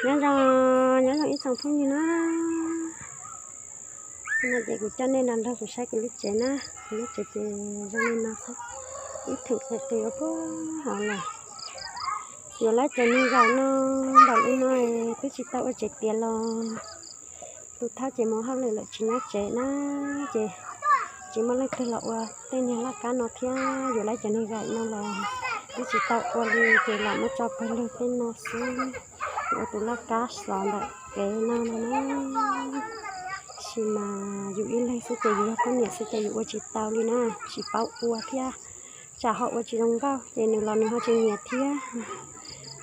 Nyob zoo, nyob zoo ib tsoom phooj ywg na. No ces kuv coj nej los nrog kuv saib kuv lub tsev na. Kuv lub tsev ces zoo li no xwb, ib theem qis qis ua puag hauv lawm. Yuav laib cov neeg zais no, npaum li no twb tsis tau ua tsev tiav los. Tus thawj ces mus hauj lwm lawm tsis nyob tsev na, ces tsis muaj leej twg los ua tej niag laj kab no thiab. Yuav laib cov neeg zais no los twb tsis tau ua li ces lam muab tso pawg lug tej no xwb. Ua tus laj kab xov ntawm kev no no na. Tab sis mas yus ib leeg xwb ces yus yog poj niam xwb ces yus ua tsis tau li na, tsis paub ua thiab, tsam ho ua tsis zoo nkauj ces nws los nws ho tsis nyiam thiab,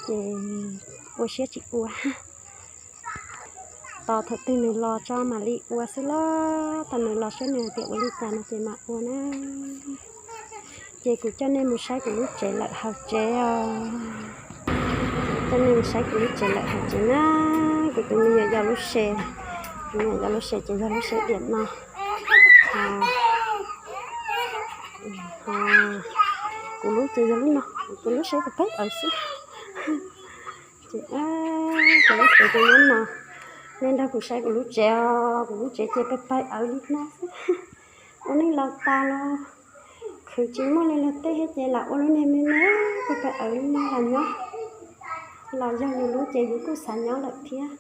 ces ua siab tsis ua. Tos thaum twg nws los tso mam li ua xwb los, tos nws los saib nws hais tias ua li cas no ces mam ua na. Ces kuv coj nej mus saib kuv lub tsev lawm hauv tsev os. Coj nej mus saib kuv lub tsev lawm hauv tsev na. Kuv tus me nyuam yos lub se, tus me nyuam yos lub se ces yog lub se diam no. Kuv lub ces yog lub no, kuv lub se pawg pawg awv xwb. Ces kuv lub tsev ces nyob no, nej nrog kuv saib kuv lub tsev os, kuv lub tsev ces pawg pawg awv li no xwb. Ua neej laus tas los khwv tsis muaj li luag tej thiab ces lam ua lub niag me me pawg pawg awv li no los nyob. Los yog yus lub ces yus kuj xav nyob lawm thiab.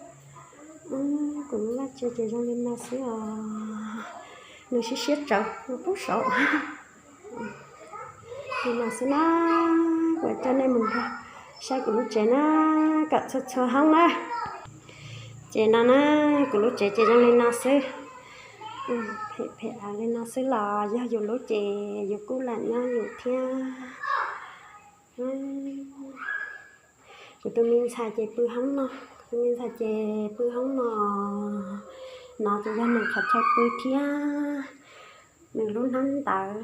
Kuv lub vaj tsev ces zoo li no xwb os. Nws siab siab tsawv, nws pub saud. Li no xwb na, kuv coj nej mus nrog saib kuv lub tsev na, kom txhua txhua hoob na. Ces no na, kuv lub tsev ces zoo li no xwb. Phem phem li no xwb los yog yus lub ces yus kuj lam nyob yus thiab. Kuv tus me ntxhais ces pw hoob no, kuv tus me ntxhais ces pw hoob no. No ces yog nws qhov chaw pw thiab. Nws lub hnab ntawv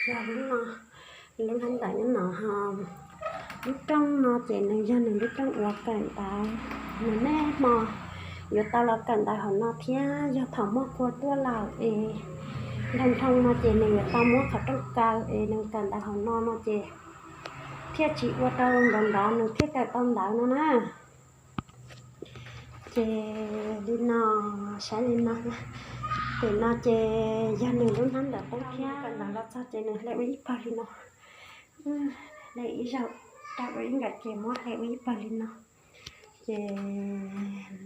yog lub no, nws lub hnab ntawv nyob no ho. Lub rooj no ces nws yog nws lub rooj uas kawm ntawv, nws niaj hmo yuav tau los kawm ntawv hauv no thiab. Yog thaum muaj qhua tuaj lawm es nrog nroo no ces nws yuav tau muab qhov rooj kaw es nws kawm ntawv hauv no no ces thiaj tsis ua rau nrov nrov nws thiaj kawm tau ntawv no na. Ces li no, saib li no, pem no ces yog nws lub hnab ntawv poob thiab. Kawm ntawv los txog ces nws hle ua ib pawg li no, hle ib zaug rau ua ib nkawm ces muab hle ua ib pawg li no. Ces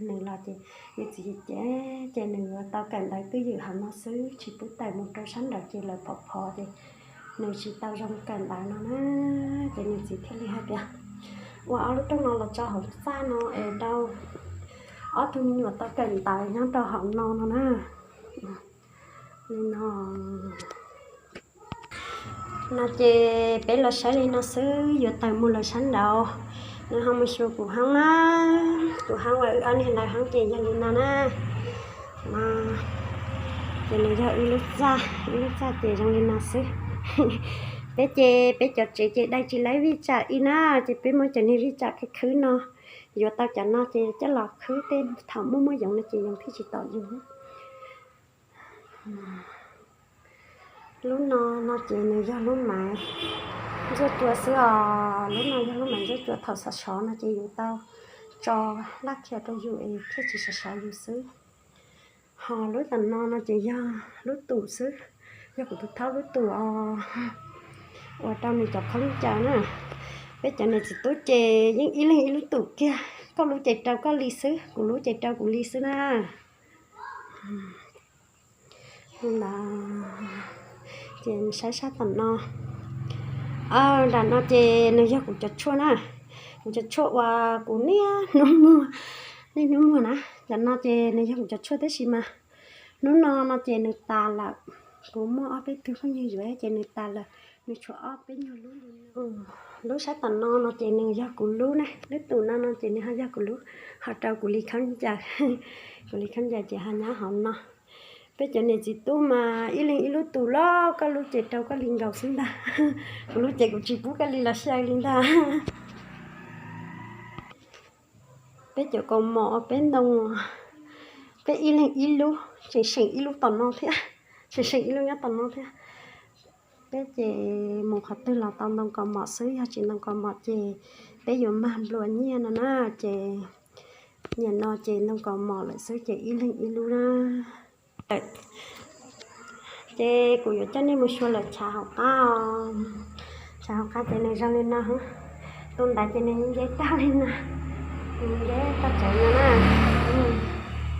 nws los ces nws txiv cev ces nws yuav tau kawm ntawv twj ywm hauv no xwb, tsis pub tawm mus rau sab nraud ces lawv phov phov ces nws tsis tau zoo kawm ntawv no na. Ces nws txiv thiaj li hais tias ua ob lub rooj no los tso hauv txaj no es rau ob tug me nyuam tau kawm ntawv nyob rau hauv no no na. Li no. No ces peb los saib li no xwb, yuav tawm mus lawv sab nraud, nws ho mus xyuas kuv hoob na. Kuv hoob uas wb ob niag lawv hoob ces yog li no na. Ces nws yog wb lub txaj, wb lub txaj ces zoo li no xwb. Peb ces peb cov tsev ces dai tsis laib vij tsam ib na, ces peb muab cov niag vij tsam khwb khwb no, yuav tau cov no ces coj los khwb tej thaum muaj muaj yoov no ces yoov thiaj tsis tom yus. Lub no no ces nws yog lub maiv ntsuaj cua xwb os, lub no yog lub maiv ntsuaj cua, thaum sov sov no ces yus tau tso laj khias rau yus es thiaj tsis sov sov yus xwb. Ho lub tom no no ces yog lub tum xwb, yog kuv tus thaub lub tum os, ua rau nws cov khaub ncaws na. Peb cov niam txiv tub ces yeej ib leeg ib lub tum kiag, koj lub ces rau koj li xwb, kuv lub ces rau kuv li xwb na. Ces saib sab tom no, nram no ces nws yog kuv cov tshuaj na, kuv cov tshuaj uas kuv niaj hnub muag, niaj hnub muag na. Nram no ces nws yog kuv cov tshuaj tab sis mas hnub no no ces nws tas lawm. Kuv muaj ob peb tug phooj ywg yuav ces nws tas lawm, nws tshuav ob peb nyuag lub li no. Lub sab tom no no ces nws yog kuv lub na, lub tum no no ces nws ho yog kuv lub, ho rau kuv li khaub ncaws. Kuv li khaub ncaws ces ho nyob hauv no. Peb cov niam txiv tub mas ib leeg ib lub tum los koj lub ces rau koj li nkaus xwb ntag. Kuv lub ces kuv tsis pub koj li los xyaw li ntag. Peb cov kaus mom peb ntoo, peb ib leeg ib lub, tseem seem ib lub tom no thiab, tseem seem ib lub nyob tom no thiab. Peb ces mus qhov twg los tau ntoo kaus mom xwb, yog tsis ntoo kaus mom ces peb yuav mag nplua nyiaj no na. Ces Nim no ces ntoo kaus mom lawm xwb ces ib leeg ib lub na. Ces kuv yuav coj nej mus xyuas lawm tshav hauv qab os. Tshav hauv qab ces nws zoo li no. Tus ntawd ces nws nce tag li no, nws nce tag tsev no na.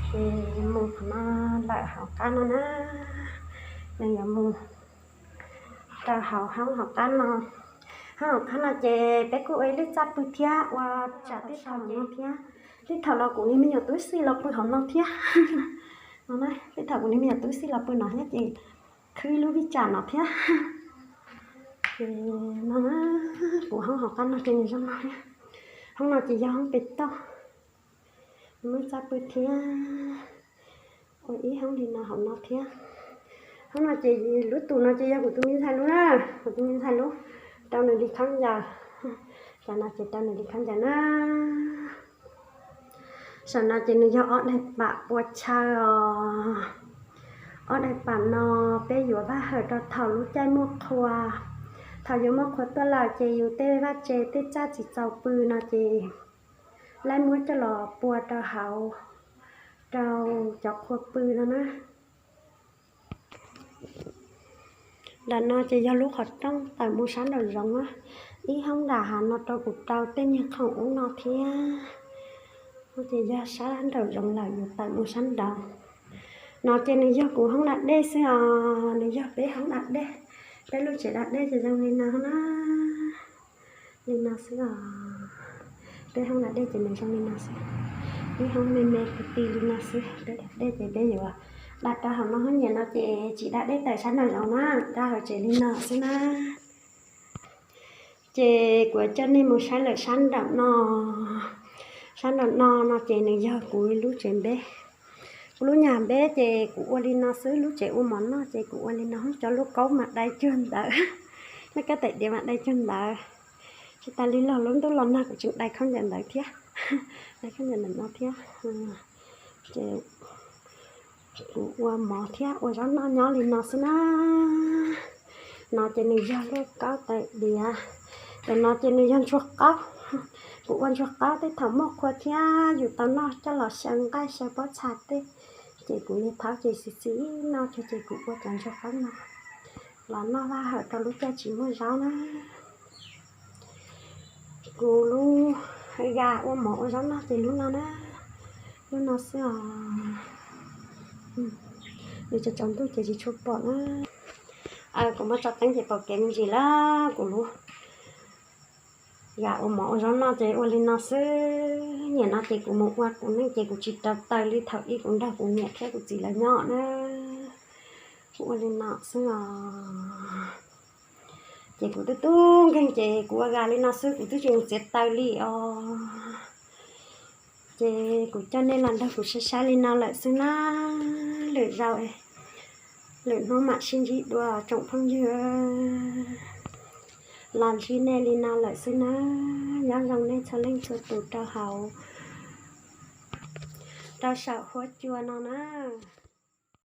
Ces mus qhov no lawm hauv qab no na, nws yuav mus rau hauv hoob hauv qab no. Hoob hauv qab no ces peb kuj ua ib lub txaj pw thiab ua tsam tej thaum no thiab. Tej thaum los kuv niag me nyuam tub xij los pw hauv no thiab. No, tej thaum kuv niag me nyuam tub xij los pw no thiab ces khwb ib lub vij tsam no thiab. Ces no na, kuv hoob hauv qab no ces nws zoo no thiab. Hoob no ces yog hoob pem toj, muaj txaj pw thiab. Ua ib hoob li no hauv no thiab. Hoob no ces lub tus no ces yog kuv tus me ntxhais lub na, kuv tus me ntxhais lub, rau nws li khaub ncaws. Cov no ces rau nws li khaub ncaws na. Saum no ces nws yog ob daim pam pua chaw os. Ob daim pam no peb yuav vaj hawm rau thaum lub caij muaj qhua. Thaum yuav muaj qhua tuaj lawm ces yus tej vaj tse tej txaj tsis txaus pw no ces laib muab coj los pua rau hauv, rau cov qhua pw no na. Nram no ces yog lub qhov rooj tawm mus sab nraum zoov na. Ib hoob nram hav no rau kuv rau tej niag khoom ub no thiab. Ces yog sab nraum zoov lawm yuav tawm mus sab nraud. No ces nws yog kuv hoob da dej xwb os, nws yog peb hoob da dej. Peb lub tsev da dej ces zoo li no na. Li no xwb os. Peb hoob da dej ces nws zoo li no xwb. Ib hoob me me kwv tij li no xwb. Peb da dej ces peb yuav da rau hauv no, hoob nyiam no ces tsis da dej tawm sab nraum zoov na, da hauv tsev li no xwb na. Ces kuv coj nej mus saib lawm sab nraum no. Sab nraum no no ces nws yog kuv lub tsev npeb. Kuv lub nyam npeb ces kuv ua li no xwb, lub tsev ua mov noj ces kuv ua li no, cov lub kaub mas dai cuag ntawd, lub kab tais diav mas dai cuag ntawd. Tsis tas li los lub ntuj los nag kuv tseem dai khaub ncaws ntawd thiab, dai khaub ncaws ntawm no thiab. Ces kuv ua mov thiab ua zaub noj nyob li no xwb na. No ces nws yog lub kab tais diav, tam no ces nws yog ntsuag qaub. Kuv ua ntsuag qaub tej thaum muaj qhua thiab yus tau noj coj los xyaw nqaij xyaw pob txha tej, ces kuv niag thaub ces xis xis noj ces kuv ua cov ntsuag qaub no los noj vaj hawm rau lub caij tsis muaj zaub na. Kuv lub ga ua mov ua zaub noj ces lub no na, lub no xwb os. Nws tsaus tsaus ntuj ces tsis tshua pom na. Kuv muab tso teeb ces pom kev me ntsis lawm. Kuv lub ga ua mov ua zaub noj ces ua li no xwb. Nim no ces kuv mus ua kuv neej ces kuv tsis rau taws li thaum ub kuv nrog kuv niam thiab kuv txiv lawv nyob na. Kuv ua li no xwb os. Ces kuv tub tub nkeeg ces kuv ua ga li no xwb, kuv twb tsis mus txiav taws li os. Ces kuv coj nej los nrog kuv saib saib li no lawm xwb na. Lwm zaus, lwm hnub mam sib ntsib dua tsoom phooj ywg. Los ntsib nej li no lawm xwb na. Nyob zoo nej txhua leej txhua tus rau hauv, rau saum huab cua no na.